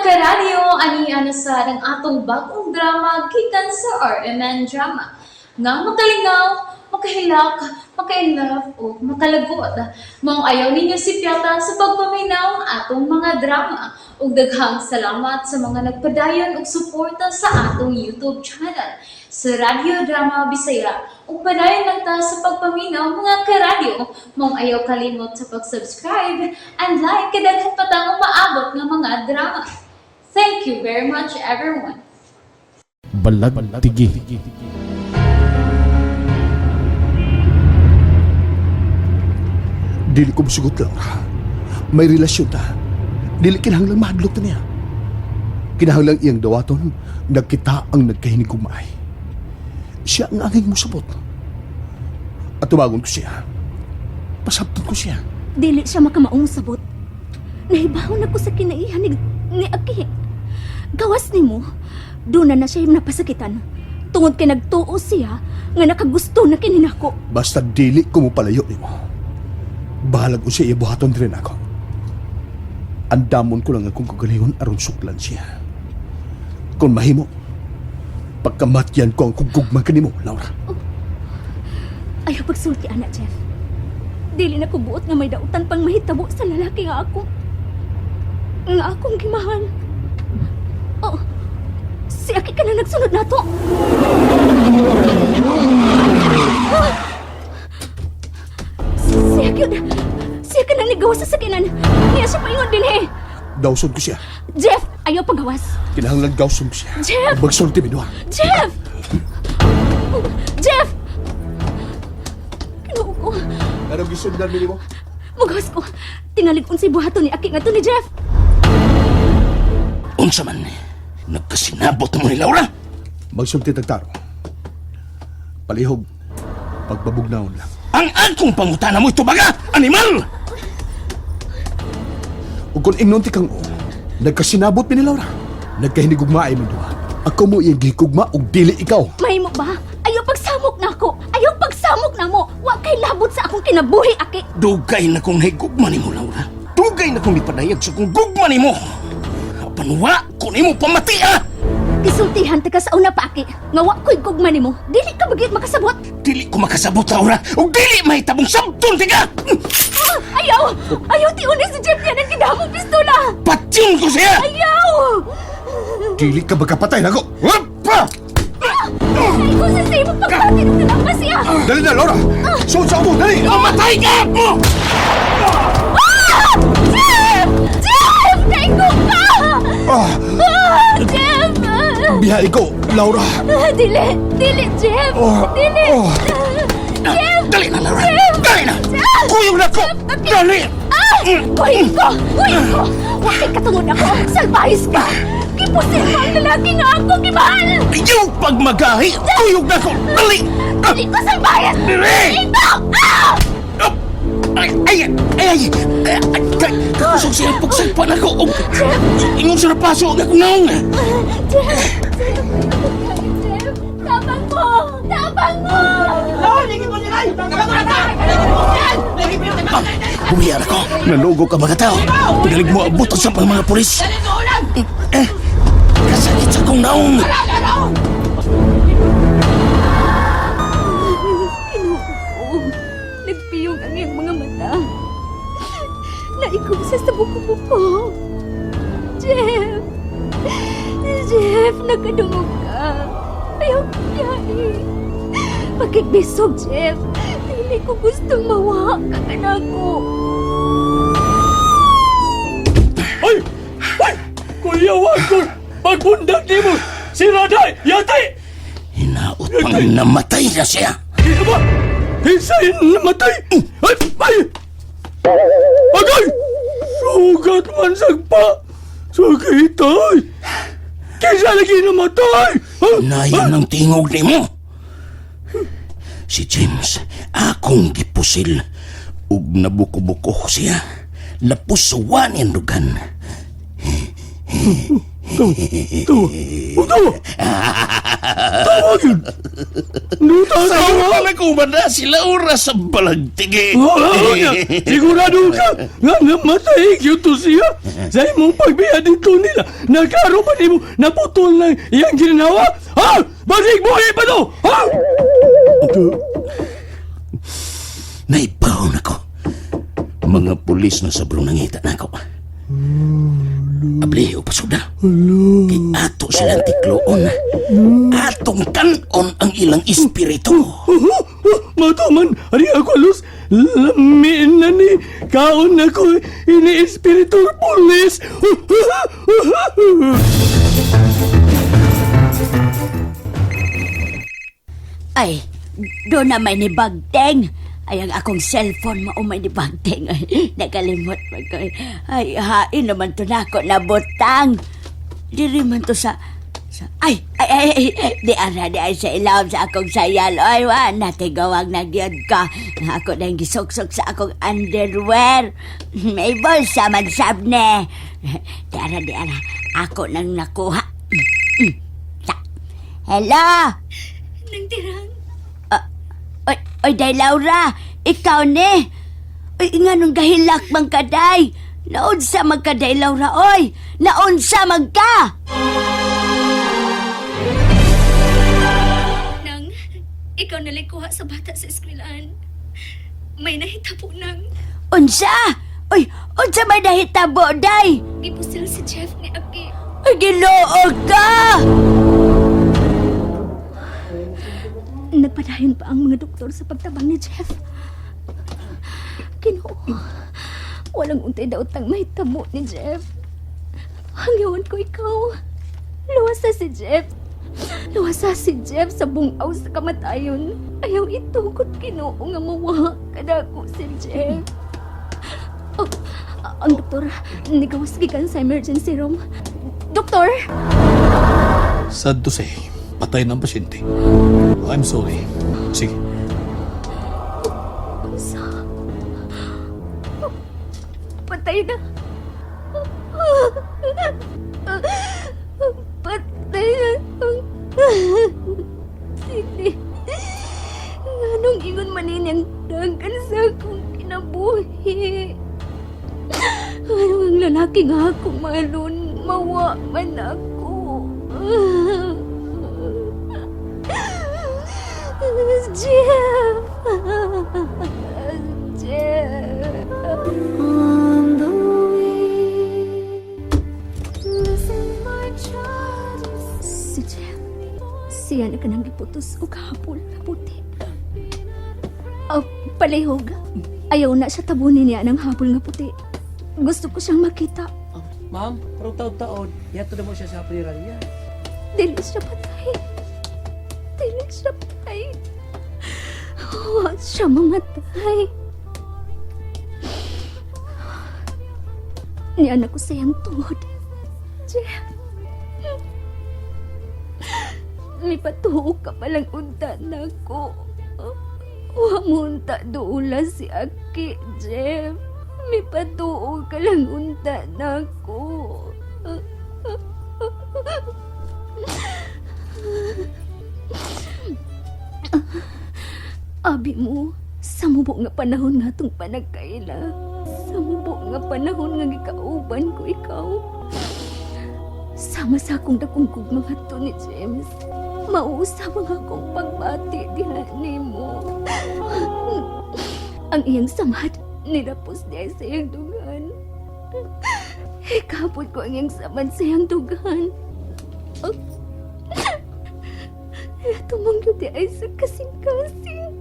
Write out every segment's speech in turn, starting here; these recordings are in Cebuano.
Karadyo, ani ana sa ang atong bagong drama gikan sa RMN Drama. Nga makalingaw, makahilak, maka-inlove o makalagot. Maong ayaw ninyo sipyata sa pagpaminaw ang atong mga drama. Ug daghang salamat sa mga nagpadayon og suporta sa atong YouTube channel sa Radyo Drama Bisaya. Ug padayon lang ta sa pagpaminaw, mga karadyo. Maong ayaw kalimot sa pag-subscribe and like kay daghan pa tang umaabot nga mga drama. Thank you very much, everyone. Balag Tigi. Dili ko musugot, Laura. May relasyon ta. Dili kinahanglang mahadlok ta niya. Kinahanglang iyang dawaton nagkita ang nagkahinigugmaay. Siya ang anging musabot. At tumagon ko siya. Pasabton ko siya. Dili siya makamaong sabot. Nahibaw na ko sa kinaihan ni Aki. Gawas nimo, doon na na siya yung napasakitan. Tungod kay nagtuo siya nga nakagusto na kini nako. Basta dili ko mopalayo nimo. Bahalag ko siya ibuhaton rin ako. Andamon ko lang akong kagalingon aron suklan siya. Kung mahimo, pagkamatyan ko ang kugugma kanimo, Laura. Ayaw pagsulti, ana, Jeff. Dili na ko buot nga may dautan pang mahitabo sa lalaki nga ako. Nga akong gimahal. Oh, si Aki ka na nagsunod nato. Ah! Si Aki, si Aki nang nigawas sa sakinan. Niya siya paingon din eh. Dawson ko siya. Jeff, ayaw pagawas. Kinahanglan gawson ko siya. Jeff! Magsulti mi duha. Jeff! Oh, Jeff! Kinuo ko. Anong gisundan mi nimo? Mugas ko. Tingalig unsay buhaton ni Aki nga to ni Jeff. Unsa man, nagkasinabot mo ni Laura? Magsulti tagtaro. Palihog, pagbabugnawon lang. Ang akong pangutana mo tubaga, animal! Ug kung ingnon ti kang o, nagkasinabot mi ni Laura. Nagkahinigugmaay mi duha. Ako mo iyang gihigugma ug dili ikaw. Mahimo ba? Ayaw pagsamok na ako. Ayaw pagsamok na mo. Wa kay labot sa akong kinabuhi, Aki. Dugay na kong nahigugma nimo, Laura. Dugay na kong ipadayag sa kong gugma nimo. Apan wa ko nimo pamatia! Gisultihan ta ka sa una pa, Aki. Nga wa ko'y gugma nimo. Dili ka bagit makasabot. Dili ko makasabot, Laura, ug dili mahitabong sabton tika! Ah, ayaw! Ayaw tiuni si Jeff yan ang gidamong pistola! Patyon ko siya! Ayaw! Dili ka magkapatay nako. Wapa! Ay ko sa sa'yo pagpati ng nalamba siya! Dali na, Laura! Suod sa ubo, dali! Mamatay ka! Ah! Jeff! Jeff! Naigo ka! Ah, Ah, Jeff! biha ikaw, Laura. Ah, dili! Dili, Jeff! Oh, Dili! oh. Jeff! Dali na, Laura! Dali na! Kuyog na ko! Dali! Ah! Kuhin ko! Kuhin ko! Wakay katungod ako! Salbahis ka! Kipusin mo ang lalaki nga ako gimahal! Ayaw pagmagahi! Kuyog na ko! Dali! Dili ko salbahis! Dili! Ito! Ah! Ay, ay, ay, ay, ay, ay, kakusog siya pagsagpan ako. Og, ingon sa napaso ang akong naong. Jeff! Jeff! Jeff! Tabang mo! Tabang mo! Bumiyan ako. Nalugo ka mga tao. Pinalig mo abot sa mga pulis. Eh, kasakit sa akong naong. Kinuko ko. Nagpiyong ang iyong mga mata. Naikong siya sa buko-buko. Jeff! Jeff, nakadungog ka. Ayaw ko biyahe. Pakigbisog, Jeff. Hindi ko gustong mawa ka kanako. Ay! Ay! Kuya Wagor! Pagbundag ni mo! Si Raday! Yati! Hinaot pang namatay na siya. Hindi ba? Hinsay namatay! Ay! Ay! Agay! Sugat man sagpa! Sakit ay! Kinsa lagi namatay! Ha? Nayan ang tingog ni mo. Si James, akong gipusil. Ug nabuko-buko siya. Lapos sa wan dugan. Tawa! Tawa! Tawag yun. Duta Sa tawa. na ko ba na sila oras sa balagtigi. Oo, niya. Sigurado ka nga namatay gyud to siya. Sa imong pagbiya dito nila, nagkaro pa nimo naputol na iyang ginhawa. Ha? Basig buhi pa to! Ha? Naibaw na ko. Mga pulis na sabrong nangita na ako. Abli, o pasod na. Kay ato silang tikloon. Atong kanon ang ilang espiritu. Matuman, ari ako alos, lamiin na ni, kaon na ko, ini espiritu pulis. Ay, doon na may ni Bagteng. Ay, ang akong cellphone mao may ni Bagteng. Ay, nakalimot man ko. Ay, hain naman to nako na butang. Diri man to sa ay, ay, ay, ay, di ara, di ay sa ilawom sa akong sayal. Ay, wa, natigawag na gyud ka. Ako na yung gisuksok sa akong underwear. May bulsa man sab ne. Di ara, di ara. Ako nang nakuha. Sa. Hello? Nang tirang. Oy, oy, Day Laura, ikaw ni. Oy, nga nung gahilak man ka, Day. Naunsa man ka, Day Laura, oy. Naunsa man ka. Nang, ikaw nalikuha sa bata sa eskwelaan. May nahitabo nang Unsa? Oy, unsa may nahitabo, Day? gipusil si Jeff ni Aki. Oy, Ginoo ka! Nagpadayon pa ang mga doktor sa pagtabang ni Jeff. Ginoo, walang untay daw tang mahitabo ni Jeff. Hangyawan ko ikaw. Luwasa si Jeff. Luwasa si Jeff sa bungaw sa kamatayon. Ayaw itugot Ginoo nga mawa kadako si Jeff. Oh, ang doktor, nigawas gikan sa emergency room. Doktor! Sad to say, patay ng pasyente. I'm sorry. Sige. Sa... Patay na. Patay na. Sili. Nganong ingon man niyang dagan sa akong kinabuhi. Anong ang lalaki nga akong mahalon, mawa man ako. Jeff! Jeff! Si Jeff, siya na kanang giputos o kahapol na puti. Oh, palihog. Ayaw na siya tabunin niya ng habol nga puti. Gusto ko siyang makita. Ma'am, karong taon-taon, yato na mo siya sa punerarya. Dili siya patay. Dili siya patay. Huwag siya mamatay. Niyan ako sa iyang tungod. Jeff. May patuo ka palang unta na ko. Huwag mo unta duula si Aki, Jeff. May patuo ka lang unta na ko. Abi mo, sa mubo nga panahon nga itong panagkaila. Sa mubo nga panahon nga gikauban ko ikaw. Sama sa akong dakong gugma to ni James. Mauusab ang akong pagbati diha nimo. Ang iyang samad, nilapos niya sa iyang dugan. Ikapod ko ang iyang samad sa iyang dugan. Tumangyo di ay sa kasing-kasing.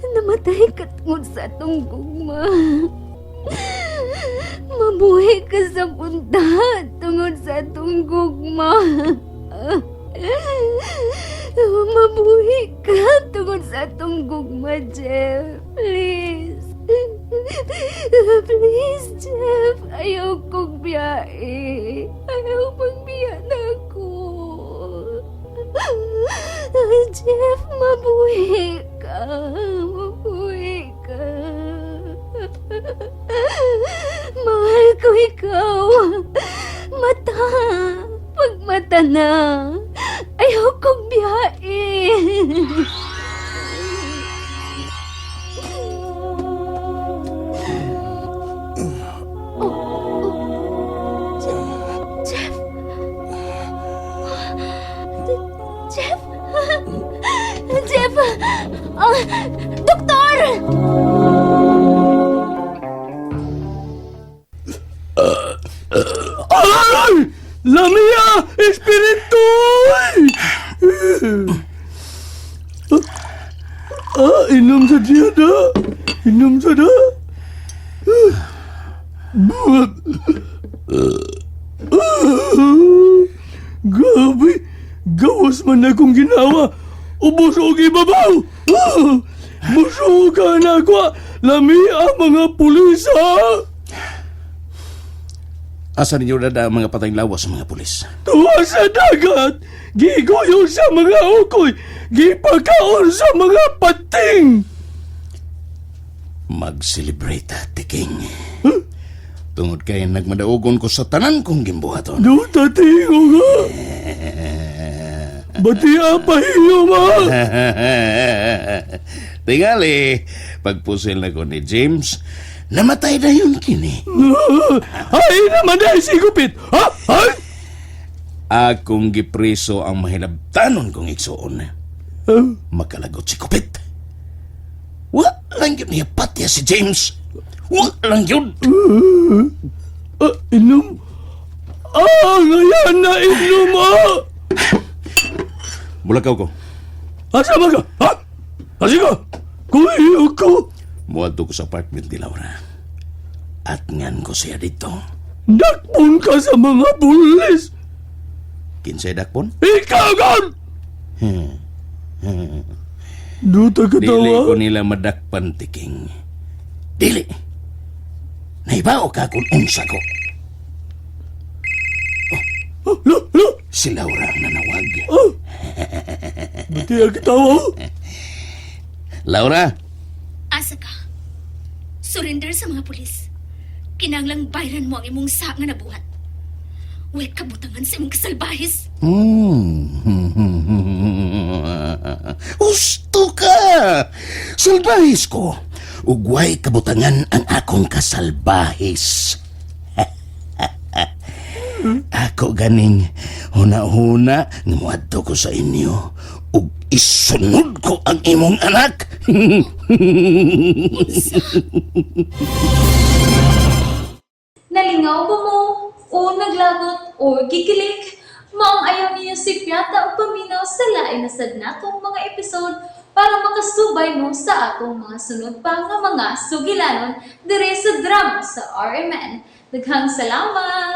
Namatay ka tungod sa atong gugma. Mabuhi ka sa punta tungod sa atong gugma. Mabuhi ka tungod sa atong gugma, Jeff. Please. Please, Jeff. Ayaw kong biyae. Ayaw pang biya na ako. Jeff, mabuhi ka. Mabuhi ka. Mahal ko ikaw. Mata. Pagmata na. Ay! Lamia! Espiritu! Ah, inom sa diya na. Inom sa na. Grabe! Gawas man akong ginawa! Ubos og ibabaw! Musuga na ako! Lami ang mga pulis, ha! Asa ninyo dada ang mga patayng lawas sa mga pulis? Tuwa sa dagat! Giguyo sa mga ukoy! Gipakaon sa mga pating! Mag-celebrate, Tiking. Tungod kay nagmadaugon ko sa tanan kong gimbuhaton. Do tatingo nga! Bati apa iyo ma! Tingali, pagpusil na ko ni James, namatay na yun kini. Ay naman dahil si Gupit! Ha? Ay! Akong gipriso ang mahilabtanon kong igsuon. Makalagot si Kupit. Wa lang yun niya patya si James. Wa lang yun. Ah, inom! Ah, ngayon na inom ah! Mulakaw ko. Asa ba ka? Ha? Asa ka? Kuyo ko! Muadto ko sa apartment ni Laura. At ngan ko siya dito. Dakpon ka sa mga pulis! Kinsay dakpon? Ikaw gan! Duta ka Dili tawa. ko nila madakpan, Tiking. Dili. Naibao ka kung unsa ko. Ah, Lo, lo! Si Laura ang nanawag. Ah! Buti ang katawa. Laura, Asa ka? Surrender sa mga pulis. Kinanglang bayran mo ang imong sa nga nabuhat. Huwag kabutangan sa imong kasalbahis. Usto ka! Salbahis ko. Ugway kabutangan ang akong kasalbahis. Ako ganing huna-huna nga moadto ko sa inyo ug isunod ko ang imong anak. Nalingaw ba mo? O naglagot o gikilig? Maong ayaw niyo si Piata o paminaw sa lain na sad natong mga episode para makasubay mo sa atong mga sunod pa nga mga sugilanon dire sa drama sa RMN. Daghang salamat!